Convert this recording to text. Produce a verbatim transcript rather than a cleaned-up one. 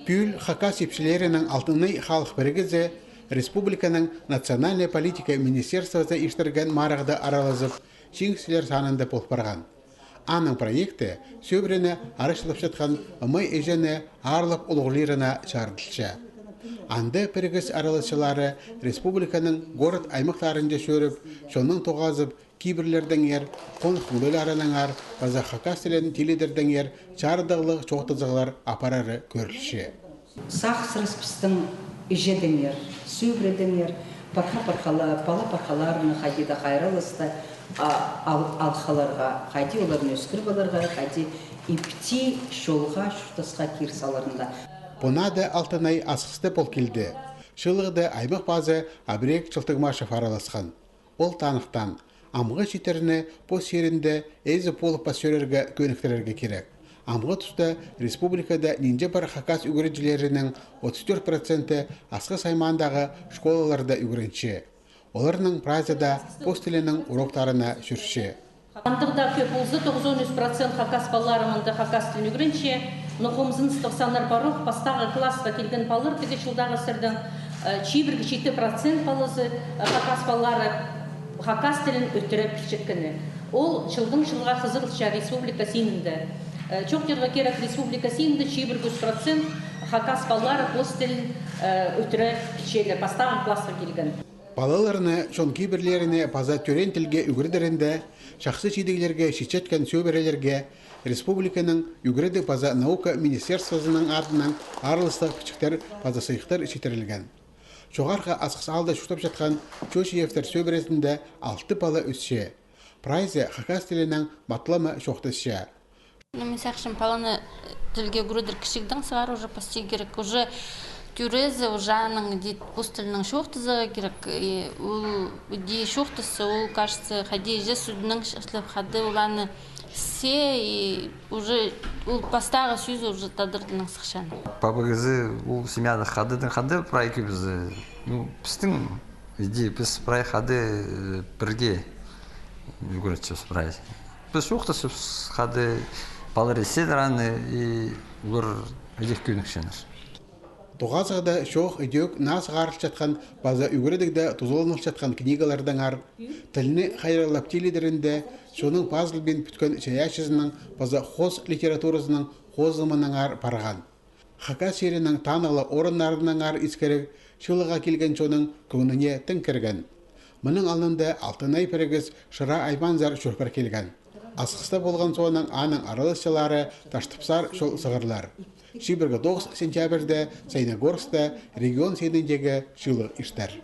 Пӱӱл хакас ипчілерінің «Алтынай» халых пірігізі республиканың национальнай политика министерствозы иртірген марығда аралазып, чиңісчілер санында пол парған. Аның проекті сӧбірені арачылапчатхан ымай іҷені аарлап улуғлирына чарыдылча. Анда пірігіс араласчылары республиканың город-аймахтарынҷа чӧріп, чоннаң тоғазып, кибірлердеңер, хоных модельларынаңар паза хакас тілін тилідердеңер чарыдығлығ чоохтазығлар апарары кӧрілче. Сағыс сырас пістің іҷедеңер, сӧбіредеңер, парха-пархала, пала-пархаларыны хайди-да хайралласта, а, ал-, алхаларға, хайди оларны ӧскіріп аларға, хайди ипти чолға, чуртасха кир саларында. Пу нада «Алтынай» асхыста пол килді. Чыылығда аймах пазы Абрек Чылтыгмашев араласхан. Ол таныхтаан, амғы чииттерні пос чирінде ээзі полып пас чӧрерге кӧніктірерге кирек. Амғы туста республикада нинҷе пар хакас ӱгретчілерінің отыс тӧрт проценті Асхыс аймаандағы школаларда ӱгренче. Оларның прайзы даа пос тілінің уроктарына чӧрче. Андағ даа кӧп полза, тоғызон ӱс процент хакас палалары мында хакас тілін ӱгренче. Но хомзыныстығ саннар пар ох, пастағы классха килген палалар тігі чылдағы сірернің, э, чибіргі читі процент палазы, э, хакас палалары хакас тілін ӧтіре пілчеткені. Ол чылдаң чылға хызырылча республика синінде. Э, чоохтирға кирек, республика синінде чибіргі ӱс процент хакас палалары пос тілін, э, ӧтіре пілчелер, пастағы классха килген. Палаларны чон кибірлеріне паза тӧреен тілге ӱгредерінде чахсы чидіглерге читчеткен сӧбірелерге республиканың Ӱгредіг паза наука министерствозының адынаң араластығ пічіктер паза сыйыхтар читірілген. Чоғархы Асхыс аалда чуртапчатхан Чочиевтер сӧбірезінде алты пала ӧсче. Прайзы хакас тілінең матлама чоохтасча. Ну, мин сағынчам, паланы тілге ӱгредер кічігдең сығара уже пасти кирек. Уже тӧрезе, уже аның иди пос тілінең чоохтазарға кирек. И ол иди чоохтасса, ол, кажется, хайди іҷе сӱдінең чыхлап, хада ол аны ісче, и уже ол пастағы сӧзі уже тадар тілінең сыхча. Паба кізі ол семьяда хададың хада прай кӧбізі. Ну, пістің иди піс прай хада, э, пірге ӱгретчебіс прай. Піс чоохтасчабыс хада, палалар ісчелер аны, и олар ідӧк кӧнікчелер. Тоғазығда чоох ідӧк наа сығарылчатхан паза ӱгредігде тузаланылчатхан книгалардаңар, тілні хайраллап тилідерінде чонның пазылбин пӱткен чайаачызының паза хоос литературазының хозымынаңар парған. Хакас чирінің танығлығ орыннарынаңар искіріг чыылығға килген чонның кӧңніне тың кірген. Мының алнында «Алтынай» пірігіс Шыра аймаанзар чӧріп килген. Асхыста полған соонаң аның араласчылары Таштыпсар чол сығарлар. Чибіргі тоғыс сентябрьде Саяногорскта регион синіндегі чыылығ иртер.